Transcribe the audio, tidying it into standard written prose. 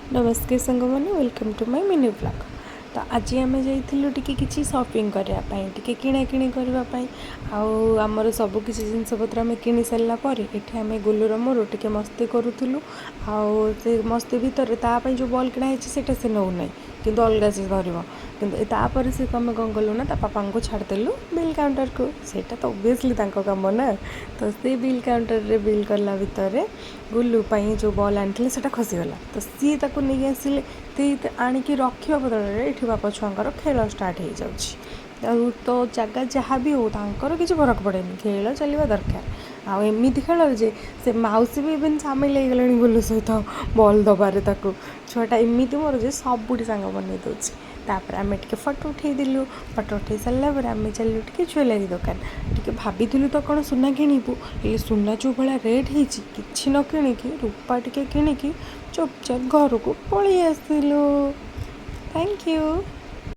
ନମସ୍କାର ସାଙ୍ଗମାନେ, welcome to my mini vlog। ତ ଆଜି ଆମେ ଯାଇଥିଲୁ ଟିକେ କିଛି ସପିଂ କରିବା ପାଇଁ, ଟିକେ କିଣାକିଣି କରିବା ପାଇଁ। ଆଉ ଆମର ସବୁ କିଛି ଜିନିଷପତ୍ର ଆମେ କିଣି ସାରିଲା ପରେ ଏଠି ଆମେ ଗୁଲୁର ମୋର ଟିକେ ମସ୍ତି କରୁଥିଲୁ। ଆଉ ସେ ମସ୍ତି ଭିତରେ ତା ପାଇଁ ଯେଉଁ ବଲ୍ କିଣା ହେଇଛି, ସେଇଟା ସେ ନେଉନାହିଁ, କିନ୍ତୁ ଅଲଗା ସେ ଧରିବ। କିନ୍ତୁ ତାପରେ ସେ ଆମେ କ'ଣ କଲୁ ନା, ତା ପାପାଙ୍କୁ ଛାଡ଼ିଦେଲୁ ବିଲ୍ କାଉଣ୍ଟରକୁ। ସେଇଟା ତ ଅବଭିୟସଲି ତାଙ୍କ କାମ ନା। ତ ସେ ବିଲ୍ କାଉଣ୍ଟରରେ ବିଲ୍ କଲା ଭିତରେ ଗୁଲୁ ପାଇଁ ଯେଉଁ ବଲ୍ ଆଣିଥିଲେ, ସେଇଟା ଖସିଗଲା। ତ ସିଏ ତାକୁ ନେଇକି ଆସିଲେ। ସେ ଆଣିକି ରଖିବା ବଦଳରେ ଏଠି ବାପ ଛୁଆଙ୍କର ଖେଳ ଷ୍ଟାର୍ଟ ହେଇଯାଉଛି। ଆଉ ତ ଜାଗା ଯାହା ବି ହଉ, ତାଙ୍କର କିଛି ଫରକ ପଡ଼େନି, ଖେଳ ଚାଲିବା ଦରକାର। ଆଉ ଏମିତି ଖେଳ ଯେ ସେ ମାଉସୀ ବି ଇଭେନ୍ ସାମିଲ ହେଇଗଲେଣି ଗୁଲୁ ସହିତ ବଲ୍ ଦେବାରେ ତାକୁ। ଛୁଆଟା ଏମିତି ମୋର ଯେ ସବୁଠି ସାଙ୍ଗ ବନେଇ ଦେଉଛି। ତାପରେ ଆମେ ଟିକେ ଫଟୋ ଉଠେଇଦେଲୁ। ଫଟୋ ଉଠେଇ ସାରିଲା ପରେ ଆମେ ଚାଲିଲୁ ଟିକେ ଜୁଏଲାରୀ ଦୋକାନ। ଟିକେ ଭାବିଥିଲୁ ତ କ'ଣ ସୁନା କିଣିବୁ, ହେଲେ ସୁନା ଯେଉଁ ଭଳିଆ ରେଟ୍ ହେଇଛି, କିଛି ନ କିଣିକି ରୂପା ଟିକେ କିଣିକି ଚୁପଚାପ ଘରକୁ ପଳେଇ ଆସିଲୁ। Thank you.